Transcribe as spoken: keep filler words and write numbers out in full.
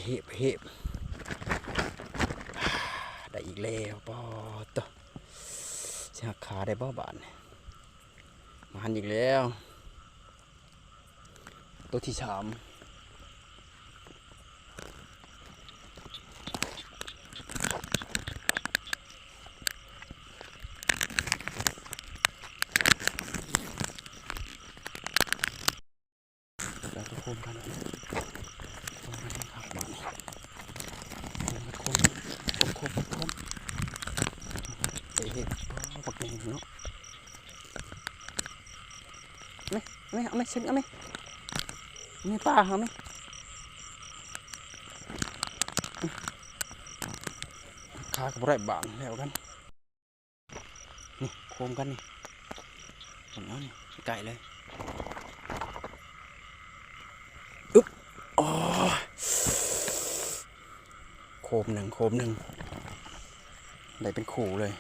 เห็บ เห็บ ได้อีกแล้ว ปอดโต สิหักขาได้บ่บาดนี่ มาหันอีกแล้ว ตัวที่สาม แล้วก็โคมกัน โคมกันครับ บาดนี้ โคมกัน โคม โคม โคม โคม เฮ้ย เฮ้ย ปอด บักใหญ่เนาะ เอาไหม เอาไหม เอาไหม เชิง เอาไหม เอาไหม ป้า เอาไหม ขาก็บ่ได้บางแล้วกัน นี่ โคมกันนี่ เบิ่งเอานี่ ใกล้เลย อึ๊บ อ๋อ โคมหนึ่ง โคมหนึ่ง ได้เป็นคู่เลย